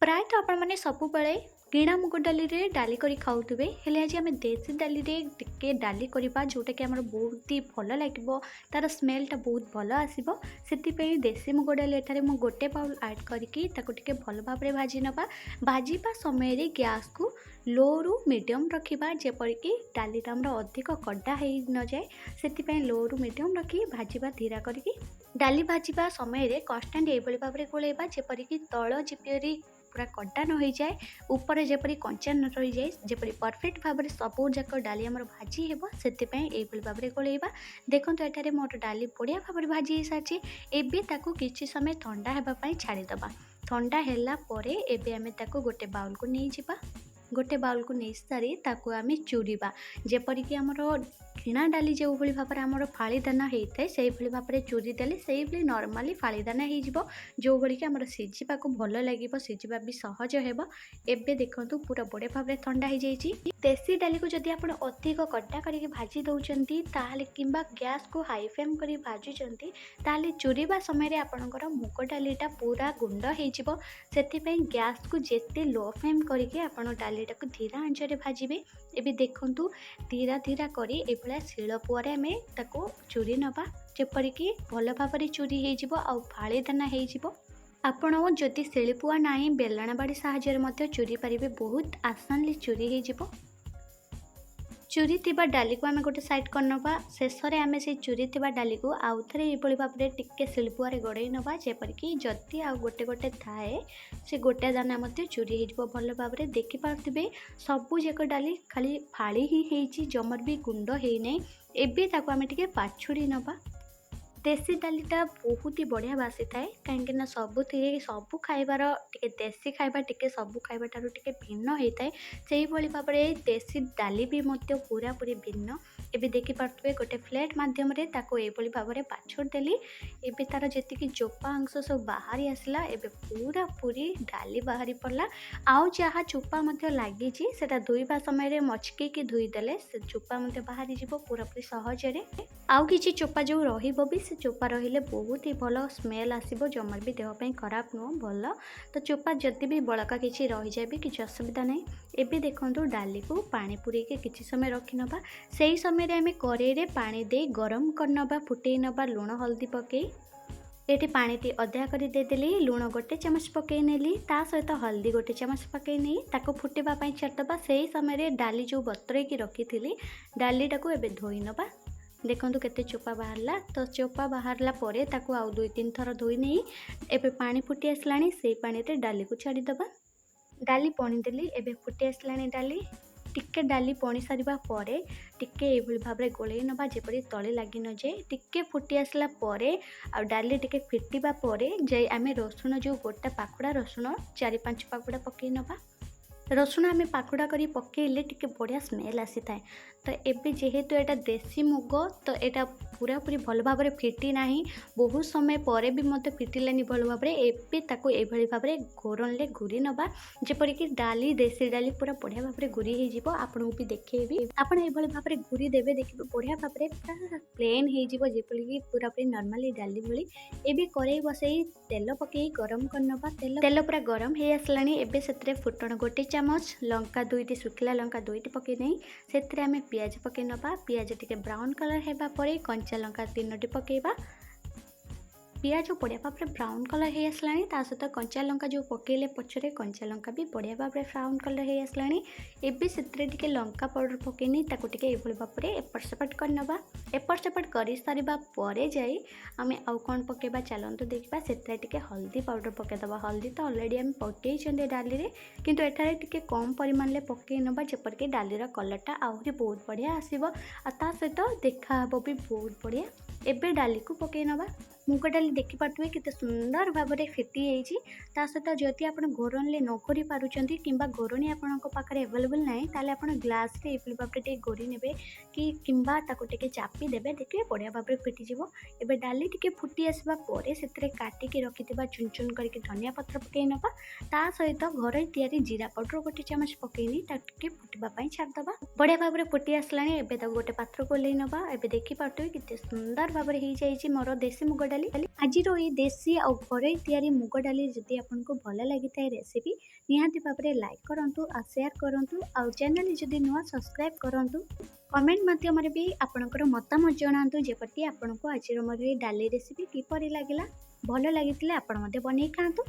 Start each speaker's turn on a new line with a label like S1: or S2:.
S1: ପ୍ରାୟତଃ ଆପଣମାନେ ସବୁବେଳେ କିଣା ମୁଗ ଡାଲିରେ ଡାଲି କରି ଖାଉଥିବେ। ହେଲେ ଆଜି ଆମେ ଦେଶୀ ଡାଲିରେ ଟିକେ ଡାଲି କରିବା, ଯେଉଁଟାକି ଆମର ବହୁତ ହି ଭଲ ଲାଗିବ, ତା'ର ସ୍ମେଲ୍ଟା ବହୁତ ଭଲ ଆସିବ। ସେଥିପାଇଁ ଦେଶୀ ମୁଗ ଡାଲି ଏଠାରେ ମୁଁ ଗୋଟେ ବାଉଲ୍ ଆଡ଼୍ କରିକି ତାକୁ ଟିକେ ଭଲ ଭାବରେ ଭାଜି ନେବା। ଭାଜିବା ସମୟରେ ଗ୍ୟାସ୍କୁ ଲୋରୁ ମିଡ଼ିୟମ୍ ରଖିବା, ଯେପରିକି ଡାଲିଟା ଆମର ଅଧିକ କଡ଼ା ହେଇ ନଯାଏ। ସେଥିପାଇଁ ଲୋରୁ ମିଡ଼ିୟମ୍ ରଖି ଭାଜିବା ଧୀରା କରିକି। ଡାଲି ଭାଜିବା ସମୟରେ କନଷ୍ଟାଣ୍ଟ ଏଇଭଳି ଭାବରେ ଗୋଳେଇବା, ଯେପରିକି ତଳ ଯେପରି ପୁରା କଡ଼ା ନ ହୋଇଯାଏ, ଉପରେ ଯେପରି କଞ୍ଚା ନ ରହିଯାଏ, ଯେପରି ପରଫେକ୍ଟ ଭାବରେ ସବୁ ଯାକ ଡାଲି ଆମର ଭାଜି ହେବ, ସେଥିପାଇଁ ଏଇଭଳି ଭାବରେ ଗୋଳେଇବା। ଦେଖନ୍ତୁ, ଏଠାରେ ମୋର ଡାଲି ବଢ଼ିଆ ଭାବରେ ଭାଜି ହେଇସାରିଛି। ଏବେ ତାକୁ କିଛି ସମୟ ଥଣ୍ଡା ହେବା ପାଇଁ ଛାଡ଼ିଦେବା। ଥଣ୍ଡା ହେଲା ପରେ ଏବେ ଆମେ ତାକୁ ଗୋଟେ ବାଉଲକୁ ନେଇଯିବା। ଗୋଟେ ବାଉଲକୁ ନେଇସାରି ତାକୁ ଆମେ ଚୁରିବା। ଯେପରିକି ଆମର କିଣା ଡାଲି ଯେଉଁଭଳି ଭାବରେ ଆମର ଫାଳି ଦାନା ହେଇଥାଏ, ସେଇଭଳି ଭାବରେ ଚୁରି ଦେଲେ ସେଇଭଳି ନର୍ମାଲି ଫାଳି ଦାନା ହେଇଯିବ, ଯେଉଁଭଳିକି ଆମର ସିଝିବାକୁ ଭଲ ଲାଗିବ, ସିଝିବା ବି ସହଜ ହେବ। ଏବେ ଦେଖନ୍ତୁ, ପୁରା ବଢ଼ିଆ ଭାବରେ ଥଣ୍ଡା ହେଇଯାଇଛି। ଦେଶୀ ଡାଲିକୁ ଯଦି ଆପଣ ଅଧିକ କଡ଼ା କରିକି ଭାଜି ଦେଉଛନ୍ତି ତାହେଲେ, କିମ୍ବା ଗ୍ୟାସ୍କୁ ହାଇ ଫ୍ଲେମ୍ କରି ଭାଜୁଛନ୍ତି, ତାହେଲେ ଚୁରିବା ସମୟରେ ଆପଣଙ୍କର ମୁଗ ଡାଲିଟା ପୁରା ଗୁଣ୍ଡ ହେଇଯିବ। ସେଥିପାଇଁ ଗ୍ୟାସ୍କୁ ଯେତେ ଲୋ ଫ୍ଲେମ୍ କରିକି ଆପଣ ଡାଲିଟାକୁ ଧୀରା ଆଞ୍ଚରେ ଭାଜିବେ। ଏବେ ଦେଖନ୍ତୁ, ଧୀରା ଧୀରା କରି ଏଭଳିଆ ଶିଳପୁଆରେ ଆମେ ତାକୁ ଚୁରି ନେବା, ଯେପରିକି ଭଲ ଭାବରେ ଚୁରି ହେଇଯିବ ଆଉ ଫାଳି ଦାନା ହେଇଯିବ। ଆପଣ ଯଦି ଶିଳପୁଆ ନାହିଁ, ବେଲଣା ବାଡ଼ି ସାହାଯ୍ୟରେ ମଧ୍ୟ ଚୁରି ପାରିବେ। ବହୁତ ଆସାନଲି ଚୁରି ହେଇଯିବ। ଚୁରି ଥିବା ଡାଲିକୁ ଆମେ ଗୋଟେ ସାଇଡ଼୍ କରିନେବା। ଶେଷରେ ଆମେ ସେଇ ଚୁରି ଥିବା ଡାଲିକୁ ଆଉ ଥରେ ଏଇଭଳି ଭାବରେ ଟିକେ ଶିଳପୁଆରେ ଗଡ଼େଇ ନେବା, ଯେପରିକି ଯଦି ଆଉ ଗୋଟେ ଗୋଟେ ଥାଏ, ସେ ଗୋଟେ ଦାନା ମଧ୍ୟ ଚୁରି ହେଇଯିବ ଭଲ ଭାବରେ। ଦେଖିପାରୁଥିବେ, ସବୁ ଯାକ ଡାଲି ଖାଲି ଫାଳି ହିଁ ହେଇଛି, ଜମାରୁ ବି ଗୁଣ୍ଡ ହେଇନାହିଁ। ଏବେ ତାକୁ ଆମେ ଟିକେ ପାଛୁଡ଼ି ନେବା। ଦେଶୀ ଡାଲିଟା ବହୁତ ହି ବଢ଼ିଆ ବାସିଥାଏ, କାହିଁକିନା ସବୁଥିରେ ସବୁ ଖାଇବାର ଟିକେ ଦେଶୀ ଖାଇବା ଟିକେ ସବୁ ଖାଇବା ଠାରୁ ଟିକେ ଭିନ୍ନ ହେଇଥାଏ। ସେଇଭଳି ଭାବରେ ଦେଶୀ ଡାଲି ବି ମଧ୍ୟ ପୁରାପୁରି ଭିନ୍ନ। ଏବେ ଦେଖିପାରୁଥିବେ, ଗୋଟେ ପ୍ଲେଟ୍ ମାଧ୍ୟମରେ ତାକୁ ଏଇଭଳି ଭାବରେ ପାଛୁଡ଼ି ଦେଲି। ଏବେ ତା'ର ଯେତିକି ଚୋପା ଅଂଶ ସବୁ ବାହାରି ଆସିଲା। ଏବେ ପୁରାପୁରି ଡାଲି ବାହାରି ପଡ଼ିଲା। ଆଉ ଯାହା ଚୋପା ମଧ୍ୟ ଲାଗିଛି, ସେଟା ଧୋଇବା ସମୟରେ ମଚକେଇକି ଧୋଇଦେଲେ ସେ ଚୋପା ମଧ୍ୟ ବାହାରିଯିବ ପୁରାପୁରି ସହଜରେ। ଆଉ କିଛି ଚୋପା ଯେଉଁ ରହିବ ବି, ସେ ଚୋପା ରହିଲେ ବହୁତ ହି ଭଲ ସ୍ମେଲ୍ ଆସିବ, ଜମାରୁ ବି ଦେହ ପାଇଁ ଖରାପ ନୁହଁ, ଭଲ। ତ ଚୋପା ଯଦି ବି ବଳକା କିଛି ରହିଯାଏ ବି କିଛି ଅସୁବିଧା ନାହିଁ। ଏବେ ଦେଖନ୍ତୁ, ଡାଲିକୁ ପାଣି ପୁରେଇକି କିଛି ସମୟ ରଖିନେବା। ସେଇ ସମୟରେ ଆମେ କରେଇରେ ପାଣି ଦେଇ ଗରମ କରିନେବା, ଫୁଟେଇ ନେବା ଲୁଣ ହଳଦୀ ପକାଇ। ଏଠି ପାଣିଟି ଅଧା କରି ଦେଇଦେଲି, ଲୁଣ ଗୋଟେ ଚାମଚ ପକାଇ ନେଲି, ତା ସହିତ ହଳଦୀ ଗୋଟେ ଚାମଚ ପକାଇ ନେଇ ତାକୁ ଫୁଟିବା ପାଇଁ ଛାଡ଼ିଦେବା। ସେଇ ସମୟରେ ଡାଲି ଯେଉଁ ବତୁରେଇକି ରଖିଥିଲି, ଡାଲିଟାକୁ ଏବେ ଧୋଇ ନେବା। ଦେଖନ୍ତୁ, କେତେ ଚୋପା ବାହାରିଲା। ତ ଚୋପା ବାହାରିଲା ପରେ ତାକୁ ଆଉ ଦୁଇ ତିନି ଥର ଧୋଇ ନେଇ ଏବେ ପାଣି ଫୁଟି ଆସିଲାଣି, ସେଇ ପାଣିରେ ଡାଲିକୁ ଛାଡ଼ିଦେବା। ଡାଲି ପଣି ଦେଲି। ଏବେ ଫୁଟି ଆସିଲାଣି ଡାଲି। ଟିକେ ଡାଲି ପଣି ସାରିବା ପରେ ଟିକେ ଏଇଭଳି ଭାବରେ ଗୋଳେଇ ନେବା, ଯେପରି ତଳେ ଲାଗି ନଯାଏ। ଟିକେ ଫୁଟି ଆସିଲା ପରେ ଆଉ ଡାଲି ଟିକେ ଫିଟିବା ପରେ ଯାଇ ଆମେ ରସୁଣ ଯେଉଁ ଗୋଟା ପାଖୁଡ଼ା ରସୁଣ ଚାରି ପାଞ୍ଚ ପାଖୁଡ଼ା ପକାଇ ନେବା। ରସୁଣ ଆମେ ପାଖୁଡ଼ା କରି ପକାଇଲେ ଟିକେ ବଢ଼ିଆ ସ୍ମେଲ୍ ଆସିଥାଏ। ତ ଏବେ ଯେହେତୁ ଏଇଟା ଦେଶୀ ମୁଗ, ତ ଏଇଟା ପୁରାପୁରି ଭଲ ଭାବରେ ଫିଟି ନାହିଁ। ବହୁତ ସମୟ ପରେ ବି ମଧ୍ୟ ଫିଟିଲାନି ଭଲ ଭାବରେ। ଏବେ ତାକୁ ଏଇଭଳି ଭାବରେ ଘୋରଣରେ ଘୁରି ନେବା, ଯେପରିକି ଡାଲି, ଦେଶୀ ଡାଲି ପୁରା ବଢ଼ିଆ ଭାବରେ ଘୁରି ହେଇଯିବ। ଆପଣଙ୍କୁ ବି ଦେଖେଇବି। ଆପଣ ଏଇଭଳି ଭାବରେ ଘୁରି ଦେବେ, ଦେଖିବେ ବଢ଼ିଆ ଭାବରେ ପୁରା ପ୍ଲେନ୍ ହେଇଯିବ, ଯେପରିକି ପୁରାପୁରି ନର୍ମାଲି ଡାଲି ଭଳି। ଏବେ କରେଇ ବସେଇ ତେଲ ପକେଇ ଗରମ କରିନେବା। ତେଲ ତେଲ ପୁରା ଗରମ ହେଇ ଆସିଲାଣି। ଏବେ ସେଥିରେ ଫୁଟଣ ଗୋଟେ ଚାମଚ, ଲଙ୍କା ଦୁଇଟି, ଶୁଖିଲା ଲଙ୍କା ଦୁଇଟି ପକେଇ ନେଇ ସେଥିରେ ଆମେ ପିଆଜ ପକେଇ ନେବା। ପିଆଜ ଟିକେ ବ୍ରାଉନ୍ କଲର୍ ହେବା ପରେ କଞ୍ଚା ଲଙ୍କା ତିନୋଟି ପକେଇବା। ପିଆଜ ବଢ଼ିଆ ଭାବରେ ବ୍ରାଉନ୍ କଲର୍ ହେଇ ଆସିଲାଣି। ତା ସହିତ କଞ୍ଚା ଲଙ୍କା ଯେଉଁ ପକେଇଲେ ପଛରେ, କଞ୍ଚା ଲଙ୍କା ବି ବଢ଼ିଆ ଭାବରେ ବ୍ରାଉନ୍ କଲର୍ ହେଇ ଆସିଲାଣି। ଏବେ ସେଥିରେ ଟିକେ ଲଙ୍କା ପାଉଡ଼ର ପକେଇ ନେଇ ତାକୁ ଟିକେ ଏଇଭଳି ଭାବରେ ଏପଟ ସେପଟ କରିନେବା। ଏପଟ ସେପଟ କରିସାରିବା ପରେ ଯାଇ ଆମେ ଆଉ କ'ଣ ପକେଇବା, ଚାଲନ୍ତୁ ଦେଖିବା। ସେଥିରେ ଟିକେ ହଳଦୀ ପାଉଡ଼ର ପକାଇଦେବା। ହଳଦୀ ତ ଅଲରେଡ଼ି ଆମେ ପକେଇଛନ୍ତି ଡାଲିରେ, କିନ୍ତୁ ଏଠାରେ ଟିକେ କମ୍ ପରିମାଣରେ ପକେଇ ନେବା, ଯେପରିକି ଡାଲିର କଲର୍ଟା ଆହୁରି ବହୁତ ବଢ଼ିଆ ଆସିବ ଆଉ ତା ସହିତ ଦେଖାହେବ ବି ବହୁତ ବଢ଼ିଆ। ଏବେ ଡାଲିକୁ ପକେଇ ନେବା। ମୁଗ ଡାଲି ଦେଖିପାରୁଥିବେ, କେତେ ସୁନ୍ଦର ଭାବରେ ଫିଟି ଯାଇଛି। ତା ସହିତ ଯଦି ଆପଣ ଘୋରଣୀରେ ନ ଘୋରି ପାରୁଛନ୍ତି କିମ୍ବା ଘୋରଣୀ ଆପଣଙ୍କ ପାଖରେ ଆଭେଲେବଲ୍ ନାହିଁ, ତାହେଲେ ଆପଣ ଗ୍ଲାସ୍ରେ ଏଇଭଳି ଭାବରେ ଟିକେ ଘୋରି ନେବେ କି କିମ୍ବା ତାକୁ ଟିକେ ଚାପି ଦେବେ, ଦେଖିବେ ବଢ଼ିଆ ଭାବରେ ଫିଟିଯିବ। ଏବେ ଡାଲି ଟିକେ ଫୁଟି ଆସିବା ପରେ ସେଥିରେ କାଟିକି ରଖିଥିବା ଚୁନ ଚୁନ କରିକି ଧନିଆ ପତ୍ର ପକାଇ ନେବା। ତା ସହିତ ଘରେ ତିଆରି ଜିରା ପାଉଡ଼ର ଗୋଟେ ଚାମଚ ପକାଇ ନେଇ ତାକୁ ଟିକେ ଫୁଟିବା ପାଇଁ ଛାଡ଼ିଦେବା। ବଢ଼ିଆ ଭାବରେ ଫୁଟି ଆସିଲାଣି। ଏବେ ତାକୁ ଗୋଟେ ପାତ୍ରକୁ ଓହ୍ଲେଇ ନେବା। ଏବେ ଦେଖିପାରୁଥିବେ, କେତେ ସୁନ୍ଦର ଭାବରେ ହେଇଯାଇଛି ମୋର ଦେଶୀ ମୁଗ ଡାଲି। ଆଜିର ଏଇ ଦେଶୀ ଆଉ ଘରୋଇ ତିଆରି ମୁଗ ଡାଲି ଯଦି ଆପଣଙ୍କୁ ଭଲ ଲାଗିଥାଏ ରେସିପି, ନିହାତି ଭାବରେ ଲାଇକ୍ କରନ୍ତୁ ଆଉ ସେୟାର କରନ୍ତୁ, ଆଉ ଚ୍ୟାନେଲ୍ ଯଦି ନୂଆ ସବସ୍କ୍ରାଇବ୍ କରନ୍ତୁ। କମେଣ୍ଟ ମାଧ୍ୟମରେ ବି ଆପଣଙ୍କର ମତାମତ ଜଣାନ୍ତୁ, ଯେପରିକି ଆପଣଙ୍କୁ ଆଜିର ମୋର ଏଇ ଡାଲି ରେସିପି କିପରି ଲାଗିଲା। ଭଲ ଲାଗିଥିଲେ ଆପଣ ମଧ୍ୟ ବନେଇ ଖାଆନ୍ତୁ।